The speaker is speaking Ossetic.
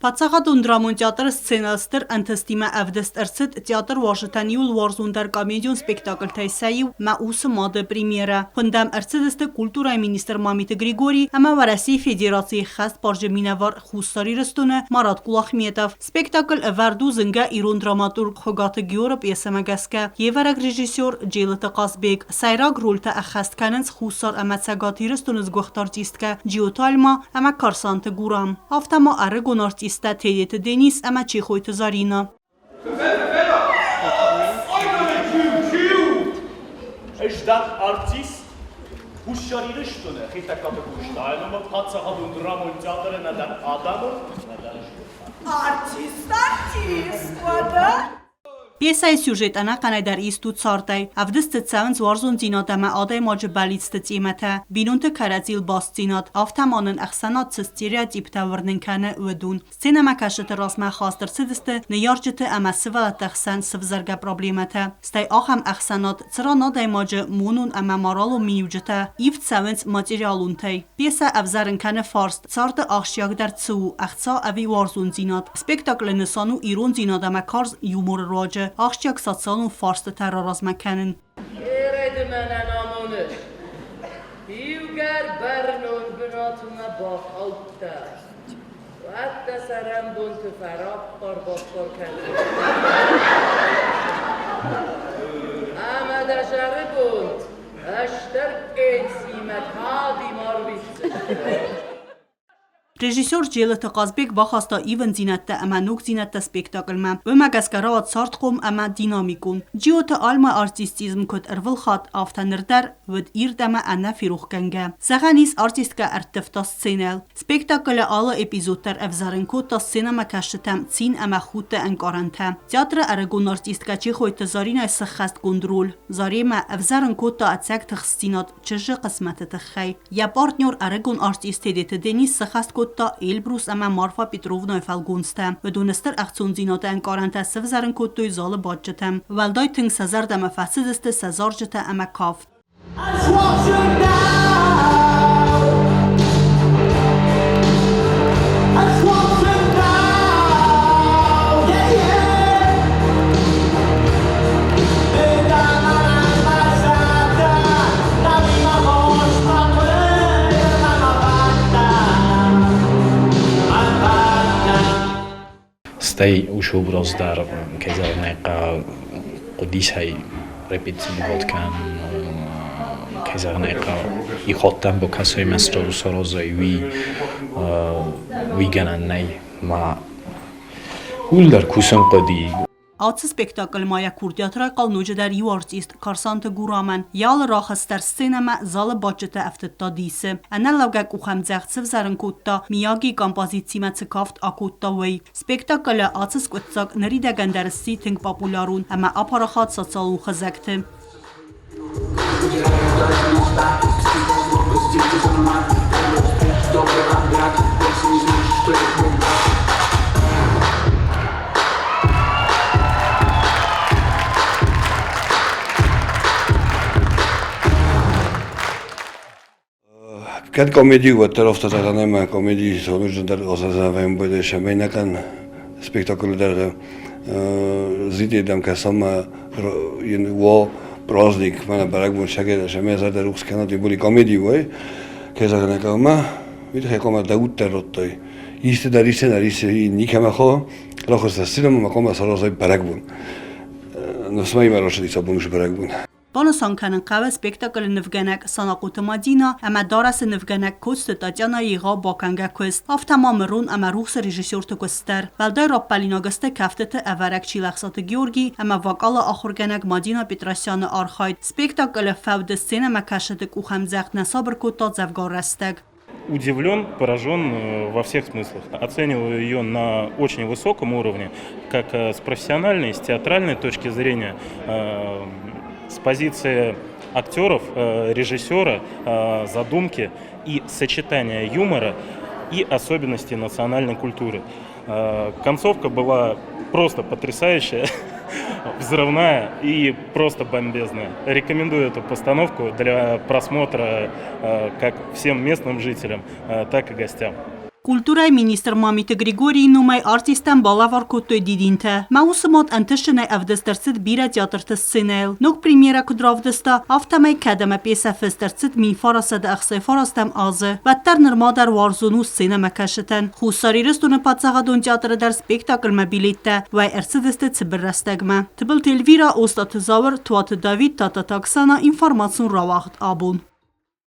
Паддзахадон драмон театры сценӕйыл стыр ӕнтыстимӕ ӕвдыст ӕрцыд театр уарзджытӕн иууыл уарзондӕр комедион спектакльтӕй сӕ иу «Мӕ усы мады» премьерӕ. Хуынд ӕм ӕрцыдысты культурӕйы министр Мамиты Григорий ӕмӕ Уӕрӕсейы Федерацийы хӕстбарджы минӕвар Хуссар Ирыстоны Марат Кулахметов. Спектакль ӕвӕрд у зынгӕ ирон драматург Хуыгаты Георы пьесӕмӕ гӕсгӕ. Йе вӕрӕг режиссер Джелыты Хъазбег. Сӕйраг рольтӕ ӕххӕст кӕнынц Хуссар ӕмӕ Цӕгат Ирыстоны сгуыхт артисткӕ Джиоты Альма ӕмӕ Карсанты Гурам. Афтӕ ма ӕрыгон артисттӕ Тедеты Денис ӕмӕ Чехойты Заринӕ. Ӕз дӕн артист Хуссар Ирыстоны Хетӕгкаты Къостайы номыл паддзахадон драмон театры нӕдӕр адӕмон, нӕдӕр Артист, артист, уӕдӕ? Пьесӕйы сюжет ӕнӕхъӕнӕй дӕр ист у цардӕй. Ӕвдыст дзы цӕуынц уарзондзинад ӕмӕ адӕймаджы бӕллицты темӕтӕ, бинонты кӕрӕдзийыл бастдзинад, афтӕ ма нын ӕхсӕнад цы стереотиптӕ уырнын кӕны, уыдон. Сценӕмӕкӕсджыты размӕ хаст ӕрцыдысты ныййарджыты ӕмӕ сывӕллӕтты хсӕн сывзӕргӕ проблемӕтӕ, стӕй ахӕм ӕхсӕнад, цыран адӕймаджы монон ӕмӕ моралон миниуджытӕ ивд цӕуынц материалонтӕй. Пьесӕ ӕвзӕрын кӕны фарст, царды ахсджиагдӕр цы у, ӕхца ӕви уарзондзинад? Спектаклы нысан у ирондзинад ӕмӕ карз юморы руаджы ахсджиаг социалон фарстытӕ раразмӕ кӕнын. Ерӕды мӕнӕн амоныс. Иугӕр бӕрнон бынатмӕ бахаудтӕ, уӕд дӕ цӕрӕнбонты фӕраппар-баппар кӕндзынӕ. Ӕмӕ дӕ зӕрыгонд ӕстӕр пенсимӕ кадимӕ арвитдзысты. Режиссер Джелыты Хъазбег бахаста ивындзинӕдтӕ ӕмӕ ногдзинӕдтӕ спектакльмӕ. Уымӕ гӕсгӕ рауад цардхъом ӕмӕ динамикон. Джиоты Альмӕ артистизм куыд ӕрвылхатт, афтӕ ныр дӕр уыд ирд ӕмӕ ӕнӕферохгӕнгӕ. Зӕгъӕн ис, артисткӕ ӕрттывта сценӕйыл. Спектаклы алы эпизод дӕр ӕвзарын кодта сценӕмӕкӕсджытӕм цин ӕмӕ худты ӕнкъарӕнтӕ. Театры ӕрыгон артисткӕ Чехойты Заринӕйы сыххӕстгонд роль Заремӕ ӕвзарын кодта ӕцӕг тыхстдзинад чызджы хъысмӕты тыххӕй. Йӕ партнер ӕрыгон артист Тедеты Денис сыххӕст кодта Эльбрус ӕмӕ Марфа Петровнайы фӕлгонцтӕ. Уыдон стыр ӕхцондзинады ӕнкъарӕнтӕ сывзӕрын кодтой залы бадджытӕм. Уӕлдай тынг сӕ зӕрдӕмӕ фӕцыдысты сӕ зарджытӕ ӕмӕ кафт. Стӕй уыцы образ дӕр, кӕй зӕгъын ӕй хъӕуы, хъуыдис ӕй репетицировать кӕнын, кӕй зӕгъын ӕй хъӕуы, иходтӕн бакӕсой мӕ саразой, уый, уый гӕнӕн нӕй. Ма ууыл дӕр кусын хъуыди. Ацы спектакль ма йӕ курдиат райхъал ноджыдӕр иу артист Карсанты Гурамӕн. Йӕ алы рахӕст дӕр сценӕмӕ залы бадджытӕ ӕфтыдта дисы. Ӕнӕлӕугӕ къухӕмдзӕгъд сывзӕрын кодта, Мияги композицимӕ цы кафт акодта, уый. Спектаклы ацы скъуыддзаг ныридӕгӕн дӕр сси тынг популярон ӕмӕ апарахат социалон хызӕгты. Кӕд комеди уӕддӕр афтӕ зӕгъӕн ӕмӕ комеди зоныджындӕр ӕмбӕлы сӕмӕйнӕгӕн спектаклы дӕргъы зидедӕм кӕсӕм уо праздник мӕнӕ бӕрӕгбон сӕгӕ сӕмӕ зӕрдӕ рухс кӕнӕд були комеди уой кӕй зӕгъӕн ӕмӕ уый хъуамӕ дӕ уд дӕр радтай исты дӕр исты дӕр исты никӕмӕ хо рахуыста сценӕмӕ ӕмӕ хъуамӕ саразай бӕрӕгбон ныфсмӕ имӕ рацыди сӕ бон бӕрӕгбон. Банысан кӕнын хъӕуы спектаклы нывгӕнӕг Санахъоты Мадинӕ ӕмӕ дарӕсы нывгӕнӕг Коцты Татьянӕйы егъау бакӕнгӕ куыст, афтӕ ма Мырон ӕмӕ рухсы режиссерты куыст дӕр. Уӕлдай раппӕлинаг сты кӕфтыты ӕвӕрӕг Чилӕхсаты Георгий ӕмӕ вокалы ахуыргӕнӕг Мадинӕ Петросяны архайд. Спектаклы фӕуды сценӕмӕкӕсджыты къухӕмдзӕгъд нӕ сабыр кодта дзӕвгар рӕстӕг. Удивлен, поражен во всех смыслах. Оцениваю ее на очень высоком уровне, как с профессиональной, с театральной точки зрения, с позиции актеров, режиссера, задумки и сочетания юмора и особенностей национальной культуры. Концовка была просто потрясающая, взрывная и просто бомбезная. Рекомендую эту постановку для просмотра как всем местным жителям, так и гостям. Культурӕйы министр Мамиты Григорийы номӕй артисттӕн балӕвар кодтой дидинтӕ. Мӕ уыцы мад ӕнтыстджынӕй ӕвдыст ӕрцыд бирӕ театрты сценӕйыл. Ног премьерӕ куыд равдыста, афтӕмӕй кӕд ӕмӕ пьесӕ фыст ӕрцыд 1969 азы, уӕддӕр нырма дӕр уарзон у сценӕмӕкӕсджытӕн. Хуссар Ирыстоны паддзахадон театры дӕр спектаклмӕ билеттӕ уӕй ӕрцыдысты цыбыр рӕстӕгмӕ. Тыбылты Эльвира, Остъаты Зауыр, Туаты Давид, Тадтаты Оксана, информацион рауагъд абон.